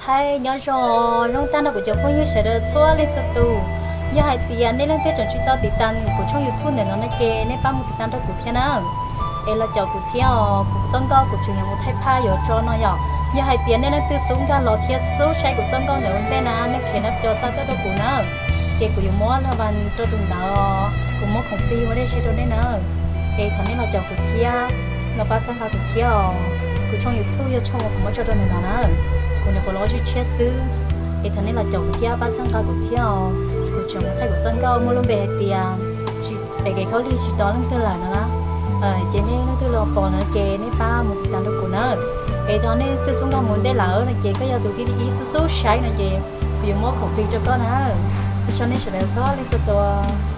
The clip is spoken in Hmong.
Hais nyob zoo, zoo tag nrho kuv cov phooj ywg sawv daws txhua leej txhua tus. Yog hais tias nej leej twg tseem tsis tau tiv tas kuv tshooj YouTube ntawm no no ces nej pab mus tiv tas nrog kuv thiab na. Es los caum kuv thiab os, kuv txoj nkauj kuv tseem yuav mus thaij phaj yuav tso no yom. Yog hais tias nej leej twg xub nkag los thiab xub saib kuv txoj nkauj ntawm ua ntej na, nej khev no co xa tuaj rau kuv na, ces kuv yuav muab laj vas rau tus ntawd, kuv muab khoom plig ua dej siab rau nej na. Es thov nej los caum kuv thiab, los pab txhawb nqa kuv thiab os. Kuv tshooj YouTube yog tshooj uas kuv muab tso rau ntawm no na, kuv nyuam qhuav los ua tshiab xwb. Es thov nej los caum kuv thiab pab txhawb nqa kuv thiab os. Kuv tseem mus thaij kuv txoj nkauj muaj lub npe hais tias tsis pem kev khaub lig tsis tos leej twg lawm no na. Ces nej leej twg los pom no ces nej pab mus tiv tas rau kuv na. Es thov nej twg xub nkag mus ntej lawm no ces koj yog tus thib ib xub xub saib no ces kuv yuav muab khoom plig rau koj na. Ua tsaug nej sawv daws txhua leej txhua tus.